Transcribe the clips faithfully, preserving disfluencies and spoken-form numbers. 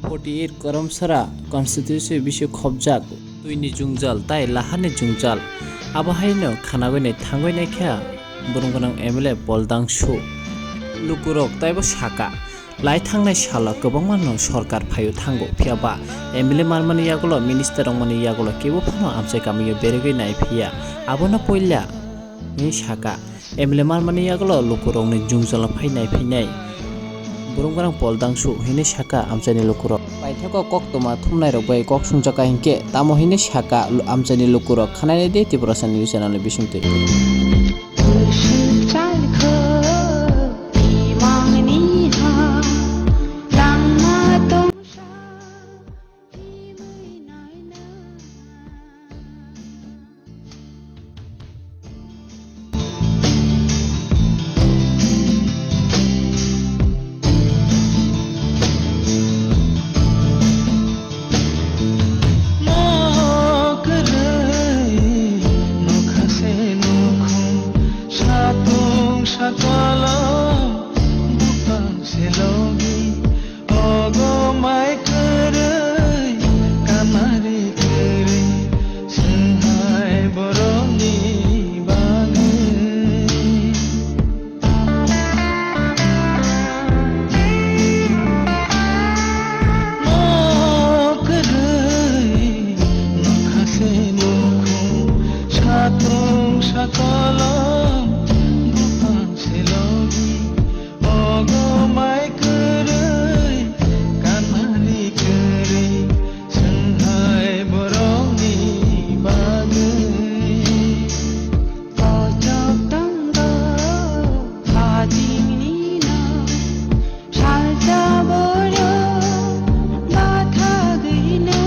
Forty eight Karamsara constituency bisi khobjak twini jwngjal tai lahani jwngjal. Abo haino khanagwi nai thangwi naikha Burungganang M L A Pol Dangsu. Lukurok taibo saka, lai thangnai salo kwbangma no sorkar phaio thango, phiya ba M L A manmani yagulo, minister rokmani yagulo kebo phano amchai kamio beregwi nai phiya. Abono puila hinwi saka, M L A manmani yagulo lukurokni jwngjalo phai nai phinai. Burungganang Pol Dangsu hinwi saka amchaini lukurok. Paithakgo koktwma thumnairok bai kok sungjakha hinkhe tamo hinwi saka amchaini lukurok, khanainai di Tiprasa News Channel ni bisingtwi. Satung sakalo bupang selogi. Ogo mai kwrwi, kamari kwrwi, swnghai borokni bagwi. Nok kwrwi, nokha se nukhung, satung sakolo, bupang se logi. Ogo mai kwrwi, kanmani kwrwi, swnghai borokni bagwi. Kochok tongo, hajingni no, salsa borok, bathagwi no.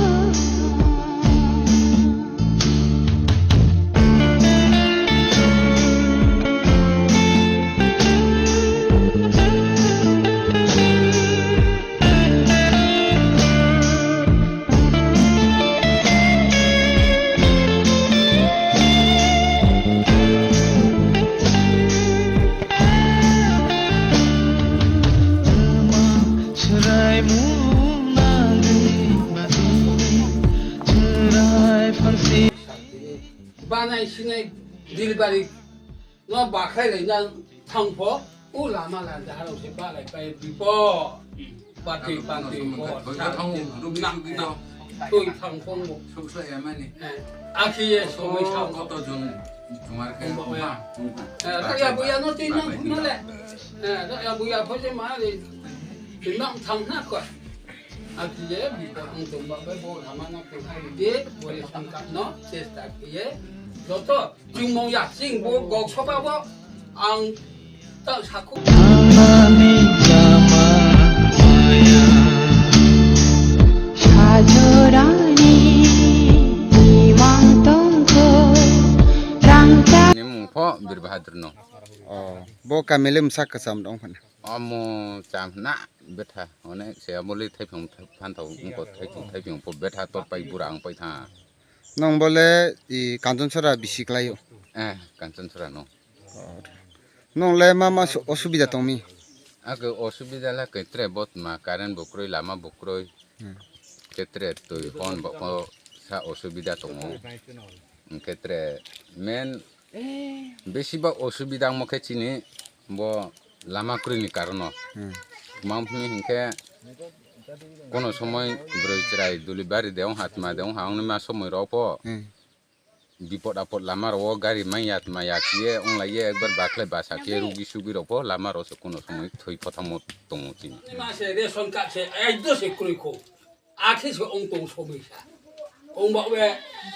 Banai sinai delivery no bakhai lai na thangpho, o lama la daharo se balai pai bipo. Batwi, batwi, bo, twi thang phung bo. Suksa ya mani. Eh, akhi ye somoi sa. Koto jon jumar khe. Eh, raya buya no twi nang phung le. Eh, raya buya pho je ma re. Twi nang thang na ko. Akhi ye bipo ang tong ba bo lama na tong hai de, bo le sangkat no, chesta akhi ye. Joto Chwngmung ya, chwng bo gok soba bo ang ta sakhu. Thangmani lama maya. Sajorani imang tongkho rangcha. Ni mung pho Bir Bahadur no. Oh, bo kamile msak kasam dong phana. Omo cham na betha, one se amoli thaipung phan thau ungko thaipung thaipung po betha tor pai bura ang pai tha. Nong bole i Kanchanchara bisi klaio? Eh, Kanchanchara no. Oh. Nong le ma ma su-, osubida tongmi? Ake osubida la ketre bot ma current bo kroi, lama bo kroi. Hmm. Ketre twi hon bo ko sa osubida tongo. Ketre main besi ba osubida mo khe chini bo lama kroi ni karono. Hmm. Mam hini hinkhe kono somoi bwrwi chwrai duli bari de ong hatma de ong ha ong ma somoi rok po. Hmm. Bipot apot lama rok o gari manya tma ya khiye ong lai ye ekbar bakhle basa khiye rugi sugi rok po lama rok se kono somoi thoi phothamo tongo chini. Ma se ration card se ai do se kroi kho. Akhe se ong tong somoi sa. Ong ba we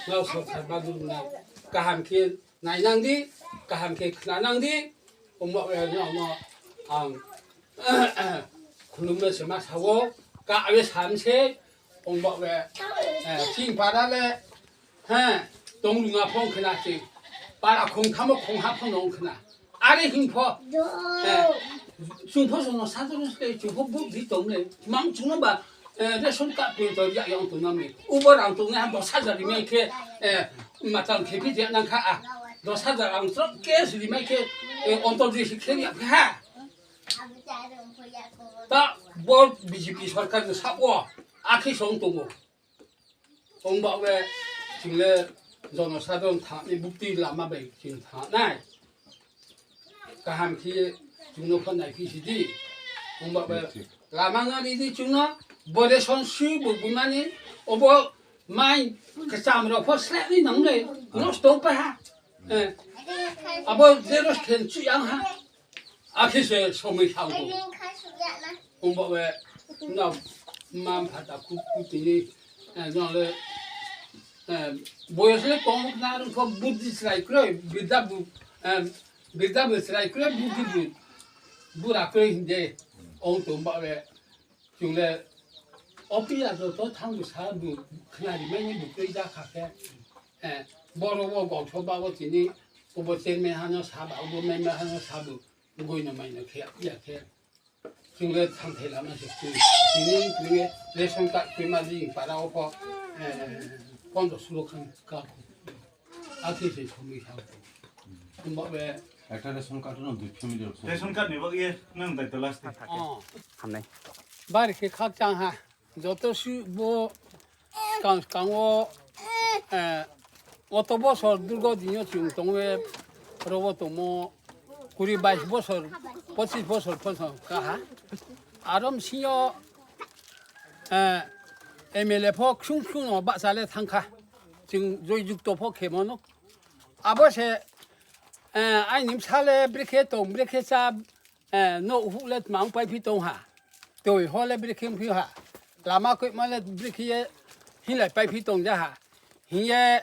no sorkar ba dum na kaham khe nainang di, kaham khe khna nang di. Ong ba we no no ang khulumno se ma sawo, ka awe sam se, ong ba we, eh, ching para le, he, tong lunga phong khna se, para khong thamo khong ha phong nong khna. Are hing pho, eh, chung pho sono sa sono se, chung pho buk di tong le, mang chung ba, eh, ration card pin to ya yang tong nami. Ubo rang tong ne dos hajar rimai khe, eh, matang khe phi je nang kha a. Dos hajar ang trok cash rimai khe, eh, ontor di se khe ya ha. Ta bo B J P sorkar ni sabo Akhe song tongo. Ongba we chwng le jono sadon thani bukti lama bai chwng thanai. Kaham khe chwngno phan nai phi sidi. Ongba we lama no ridi chwngno bore son sui bo bunani obo mai kacham rok pho slai ni nang le nosto pa ha. Eh. Abo zero khen chu yang ha. Akhe se somoi thang ko. Ongba we na mam phata ku ku tini, eh, no le, eh, boyos le kong na ru ko buddhi srai kroi, bidda bu, eh, bidda bu srai kroi, buddhi bu, bura kroi hinde. Ong tongba we. Chwng le office o joto thang bo sa bo khnari mani bo twi ja kha khe, eh, boro o gokso ba o tini obo chairman hano sa ba, obo member hano sa bo goi no mai no khe ya khe. Chwng le thang thai lama se chwng tini chwng le ration card twi ma di para o ko, eh, pondro sulo khan ka. Akhe se somoi thang. Tumba be. Ekta ration card no dui family rok. Ration card ni bagwi nang daito last. Oh. Hamnai. Bari khe khak chang ha. Joto su bo skang skang o, eh, oto bosor durgo dinyo chwng tongwe robo tomo kuri bais bosor, pochis bosor phano ka ha. Arom sinyo, eh, M L A pho khsung khsung no bahcha le thang kha. Chwng joy jukto pho khe mano. Abo se, eh, aini bwsa le brekhe tong, brekhe cha, eh, no huk le tma wng pai phi tong ha. Twi ho le brekhe wng phi ha. Lama koima le brekhe ye hinlai pai phi tong ja ha. Hiye,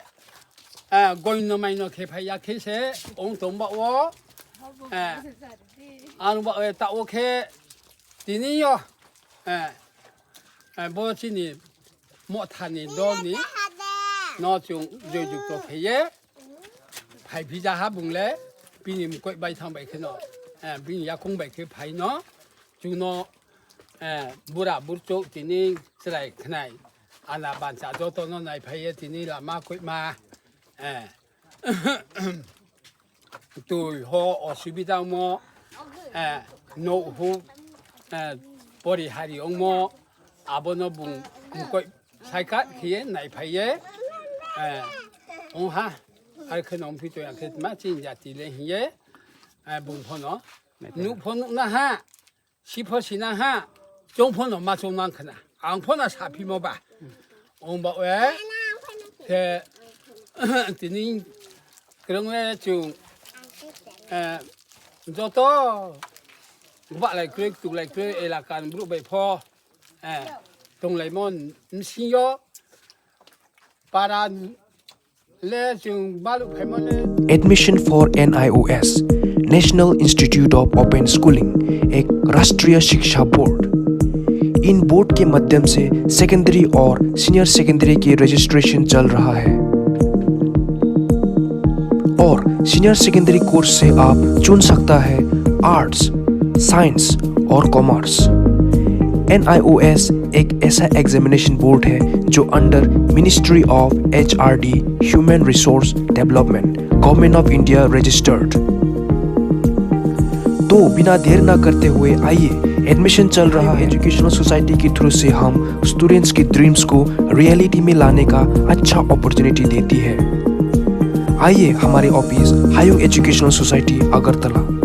eh, goi no mai no khe phai ya khe se ong tong ba o, eh, ang ba, eh, ta o khe tini yo, eh, eh, bo chini Motha ni dol ni no chwng joy jukto khe ye phai phi ja ha bung le bini mukoi bai thang bai khe no, eh, bini yakung bai khe phai no chwng no, eh, bura burchuk tini chwrai khnai ana bansa joto no nai phai ye tini lama koima, eh, twi ho osubida wngmo, eh, no huk, eh, pori hari wngmo, abono bung mukoi saikat khiye naiphaiye, eh, wngha, ar khe nong phi to yang khe ma chini jati le hiye, eh, bung phono, nuk pho nuk na ha. Sipho sina ha, chong phono ma chong nang khna. Ang phono saphimo ba. Ong ba we, he, tini krong we chung, eh, joto, ba lai kroi, tuk lai kroi, elaka ni bru bai pho, eh, tong lai mon, msing yo, para, Admission for N I O S, National Institute of Open Schooling, एक राष्ट्रीय शिक्षा बोर्ड। इन बोर्ड के माध्यम से सेकेंडरी और senior secondary की रजिस्ट्रेशन चल रहा है। और सीनियर सेकेंडरी कोर्स से आप चुन सकता है आर्ट्स, साइंस और कॉमर्स। एन आई ओ एस एक ऐसा एग्जामिनेशन बोर्ड है जो under ministry of H R D, human resource development, government of India registered. तो बिना देर ना करते हुए आइए, एडमिशन चल रहा है। एजुकेशनल सोसाइटी के थ्रू से हम स्टूडेंट्स के ड्रीम्स को रियलिटी में लाने का अच्छा अपॉर्चुनिटी देती है। आइए हमारे ऑफिस हायुंग एजुकेशनल सोसाइटी अगरतला।